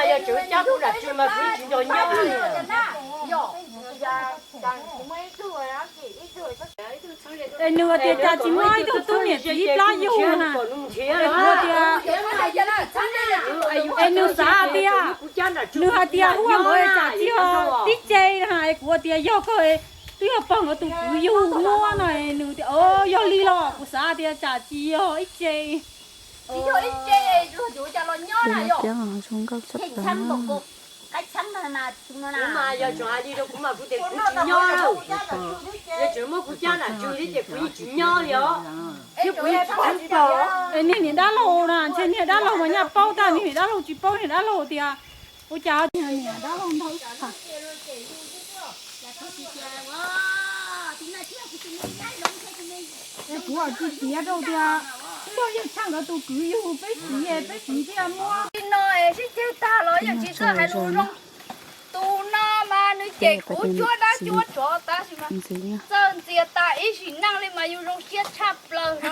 Yog tseem cab kuv nram tswv mas kuv yeej tsis nco nyob li. Es nws hais tias cas tsis muaj ib tug tub niam txiv ib plab yug na. Es kuv tias, es nws xav tias, nws hais tias hu ua nkawd tsam tsis yog tib ce na, es kuv tias yog koj twb yog pog nkawd tus kwv yug muab no, nws tias yog li los kuv xav tias tsam tsis yog ib ce. Tsis yog ib ce, luag yuav cas los nyob na yom. Qaib txhab ntawd na, tus no na. Kuv mas yog tseem hais li rau kuv mas kuv tias kuv tsis nyob lawm. Yog tseem muab kuv cab nram tswv thiab ces kuv yeej tsis nyob li os. Thiab kuv yeej tsis txeeb pog. Es niag niam dab laug na, ntshe niag dab laug mas nyaj paub tag, niag niam dab laug tsis paub, niag dab laug tias ua cas niag niam dab laug ntau. Es kuv tsis tiav rau tias twb yog Yeej Tshaj nkawd tus kwv yug peb txiv, peb txiv thiaj muab. Li no es sib ceg tag los yeej tsis txawj hais lus zoo. Tus no mas nws cem kuv cuab dab cuab tsov tab sis mas txawj ntxias tas ib sim neej li mas yus zoo siab tshaj plaws no.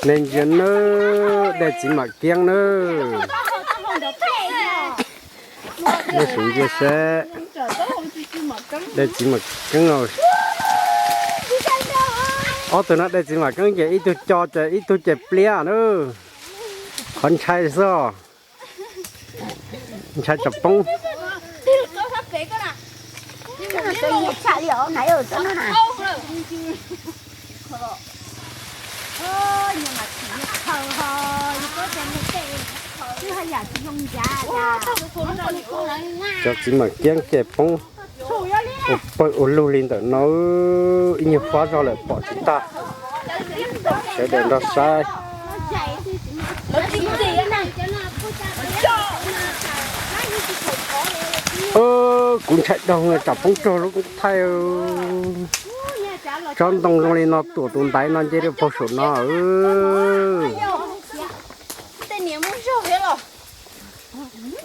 Nej ntsia nawb, dej txiv mam keeb nawb. Nej sim ntsia seb, dej txiv mam keeb os. Ob tug no dej txiv mam keeb ces ib tug co ces ib tug ces pliab na. Qhov ntshai xwb os. Ntshai tsam poob. Cov txiv mam keeb ces poob ua pawg ua lug li ntawm no, ib nyuag fab zog lawm pom tsis tag. Sawv daws nrog saib. Kuv ntshai dhau tsam poob raug lub koob thaij. Tsob ntoo zoo li no tuam tus ntaiv no nce rau paug saum no. Tej niam muaj zog thiab los.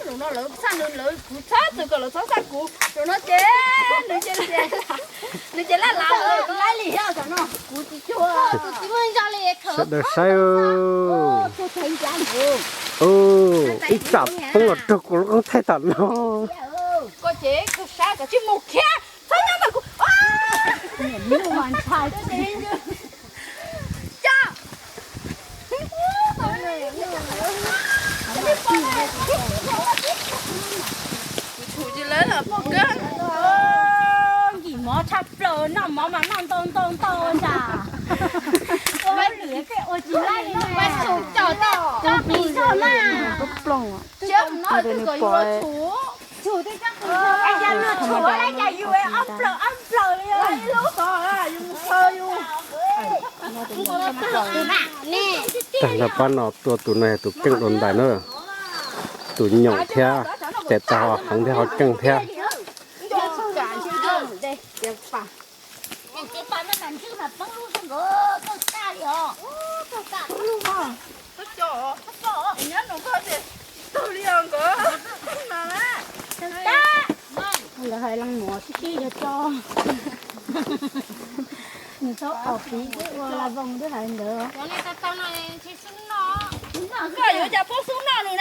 Zaum no lawv xa nws, lawv kuv txhob txwm kom lawv txhob xa kuv. Zaum no ces nws ces, nws ces laj lav lawm, laj li thiab zaum no. Kuv tsis cuag tus txiv muaj zog li. Sawv daws saib, ib tsam poob los raug kuv lub koob thaij tam no. Koj ces koj saib kom tsis mus khiav, txhob nyob ntawm kuv. Nkim mov tshaj plaws, noj mov mas noj ntau ntau ntau tas. Ua lwm tej ua tsis laij li, ua tshum coj tau, coj plis zog na. Tag nrho pab no tuaj tus no yog tus keej dua ntais na, tus nyaum thiab, ces tag ho heev thiab ho keej thiab. Lawv hais leej muam sib sib yog tso. Nws tau ob peb ua la voos twb hais ntawd.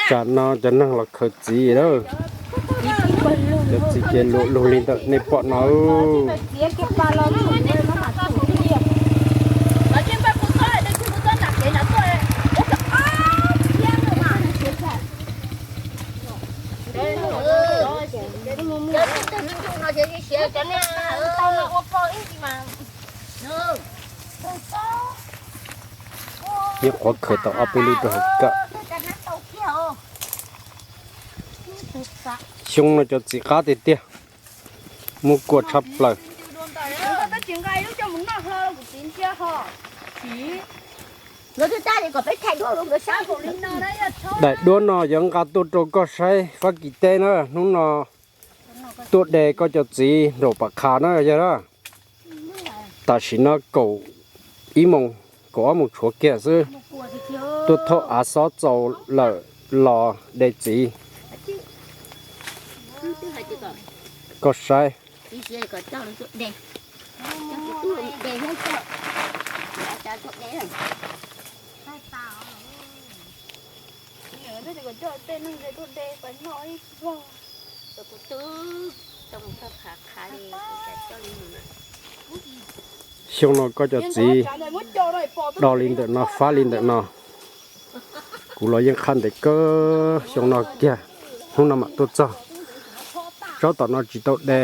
Tsam no cov neeg los khaws txiv lawm. Cov txiv ces luam lug li ntawm nej pom no. Nyob qhuav khaws tau ob peb lub rau hauv kawm. Xyoo no cov txiv qab tiag tiag, muaj kua tshaj plaws. Daim duab no yuav nqa tuaj rau koj saib Fab Kis teb na, hnub no tuaj de koj cov txiv nraum Pam Qha na yog na. Tam sim no kaum ib moos, kaum ob moos tshuav kiag xwb. Tuaj thauj av xob txaus lawm los de txiv. Koj saib. Xyoo no koj cov txiv do li ntawm no, fab li ntawm no, kuv los yeej qhaj ntev kawg xyoo no kiag, hnub no mam tuaj txog. Tsob tom no tsis tau de.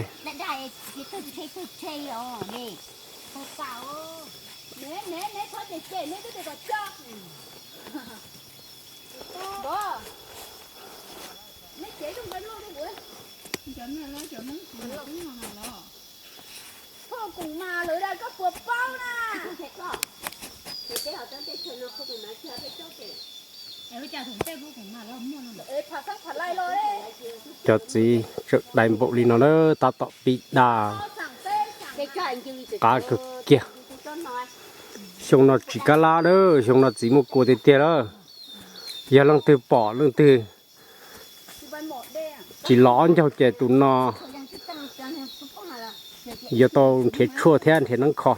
Cov txiv tseem dai npaum li no na, tab tom pib da. Qab kawg kiag. Xyoo no tsis kab lab lawm, xyoo no txiv muaj kua tiag tiag lawm. Yog leej twg pom leej twg tsis los ob ncaug ces tus no yuav tau nrhiav tshuaj thiab nrhiav neeb kho.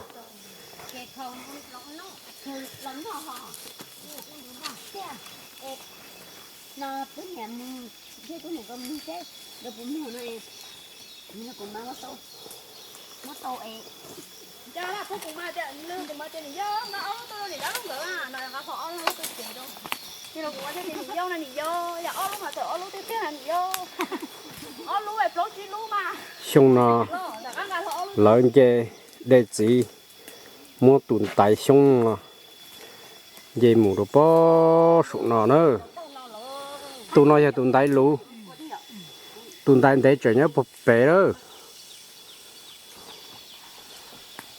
No peb niam mus, thiab peb niam ko mus seb nkawd puas muag no es, kuv mam muab tau, muab tau es. Cas kuv mas tias, kuv mas tias nws yog no ob lub tuaj rau niam dab lub nkawd na, no nqa tau ob lub tuaj ces rau. Ces los kuv mas tias nws yog no nws yog, yog ob lub mas tawm ob lub tiag tiag nws yog. Ob lub es plaub tsib lub mas. Xyoo no lawv nce de txiv muab tus ntaiv xyoob no nce mus rau pob saum no na. Tus no yog tus ntaiv luv, tus ntaiv ntev tseem nyob puag pem lawm.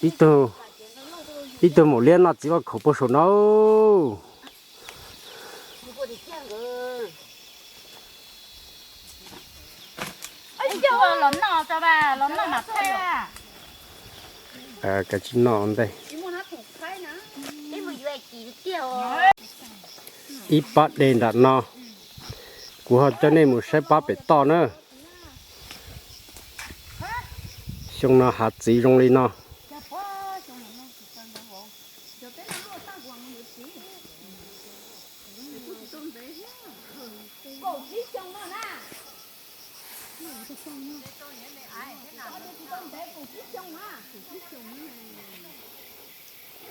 Ib tug, ib tug maum liab noj txiv vaj khaum puag saum no. Los noj, los noj mam thaij. Kav tsij noj ua ntej. Ib pab de nram no, kuv ho coj nej mus saib pab pem toj na. Xyoo no hav txiv zoo li no.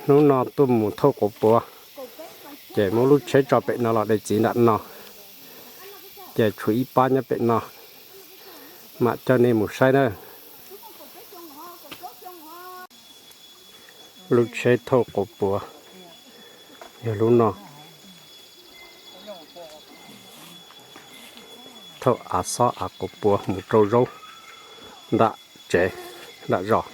Hnub no tuaj mus thauj quav puav, ces muab lub tsheb tso pem no los de txiv nram no, ces tshuav ib pab nyob pem no, mam coj nej mus saib na. Lub tsheb thauj quav puav yog lub no, thauj av xob av quav puav mus rau zaub nram tsev nram zos.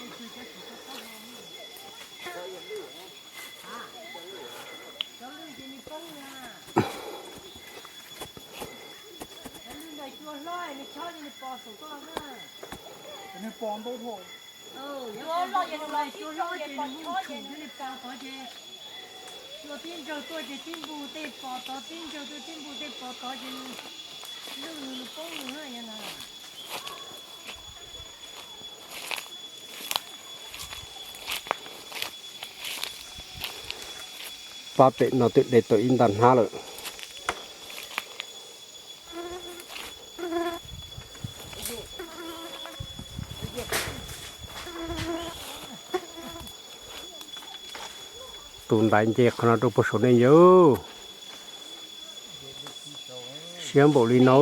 Tib ntsawg tuaj ces tib npug tej pos tod, tib ntsawg tuaj tib npug tej pos tod ces lwj nws poob nws na. Pab pem no twb de tau ib nta hnab lawm. Tus ntaiv nce qhov no rau puag saum ne yom. Siab npaum li no.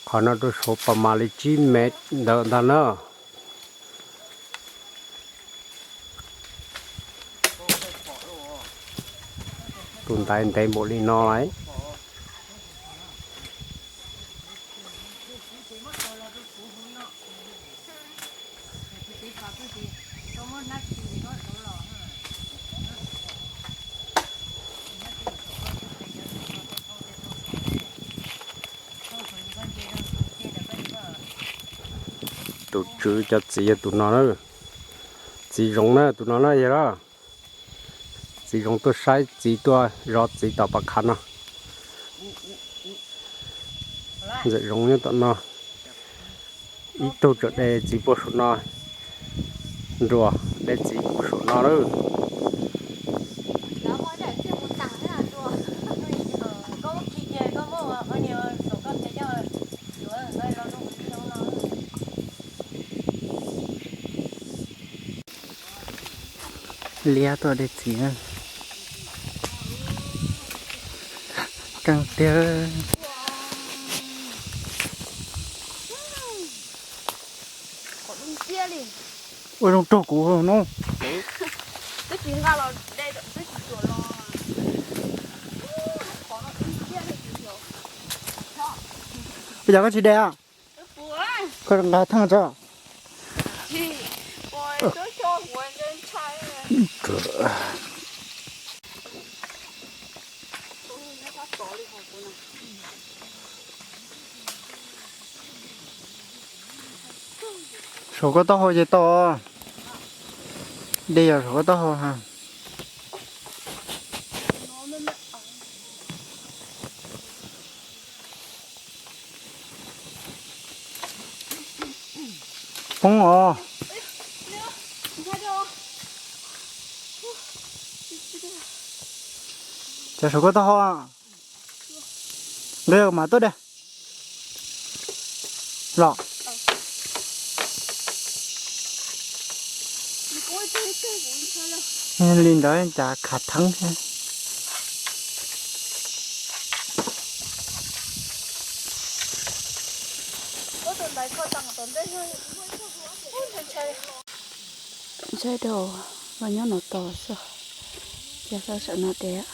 Qhov no rau saud pas mas li tsib mev ntawd ntag na. Tus ntaiv ntev npaum li no lawm. Tus tswv cov txiv yog tus no na. Txiv zoov na, tus no na yog. Txiv zoov tuaj saib txiv tuaj zov txiv tom pas khav no. Ntxawm zoov nyob tom no. Ib tug tseem de txiv puag saum no. Nruas de txiv puag saum no lawm. Liab tuaj de txiv na. Keej tiag. Ua zoo raug kuv no. Ua cas koj tsis de? Koj nqa thaj tso. Saum koj taub hau ces tau. De yog saum koj taub hau ha. Poob os. Cov saum koj tau hau. Nqe mas tuaj de los. Li ntawd cas khav theeb thiab. Ntshai rau los nyob no tos xwb, ces los saum no de.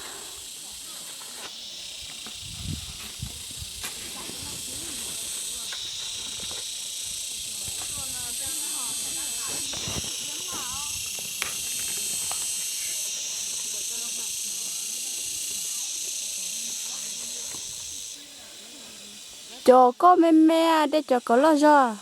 Cov koj me me, de cov kom loj zog.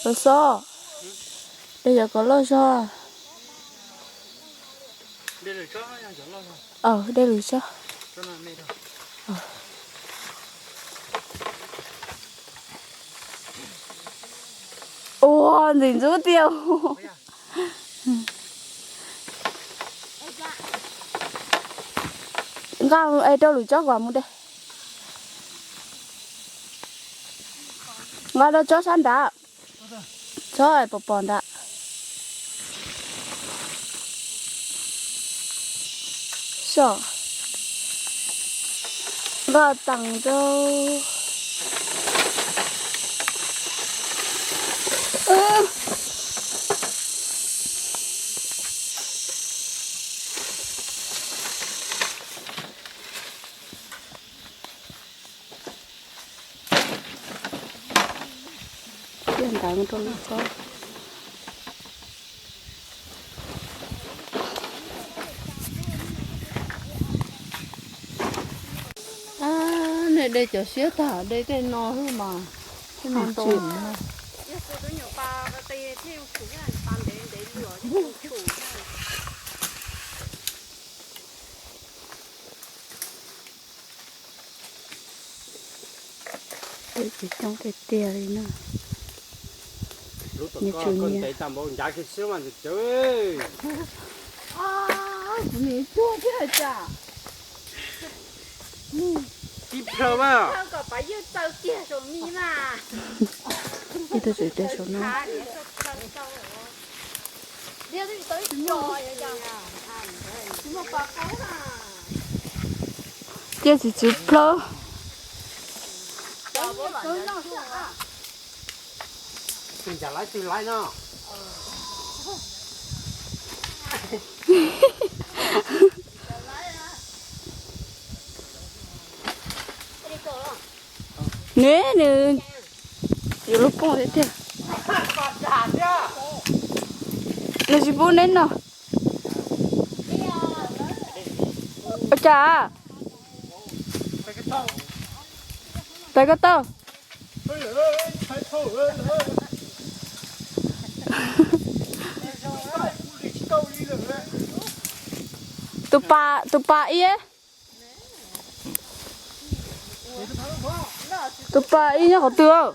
Xov xov, de cov kom loj zog. De lwm tsob. Ua ntxim ntxub tiag. Nqa rau lwm tsob kom mus de. Nqa rau tsob sab nrad. Tsob pos pos nrad. Nqa tas rau. Tiaj ntawd rau lub tsob. Nej de cov siab tag, de tej no xwb mas, tej no ntau. Tsis coob tiag tiag li na. Lub tod koj ntev tag npaum ncav kiag xwb mas cawv. Kuv nim cuag thiab cas. Tib plhaw mas. Ib tug tseem de saum no. Cia tsis tsis plhaw. Tus ncav laiv twg laiv no. Ne nws yuav luag poob tiag tiag. Nws tsis pub neb no. Ua cas? Tais koj tau. Tus pas, tus pas ib. Tus pas ib nyob qhov twg?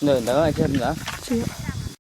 Ntawm ntawd.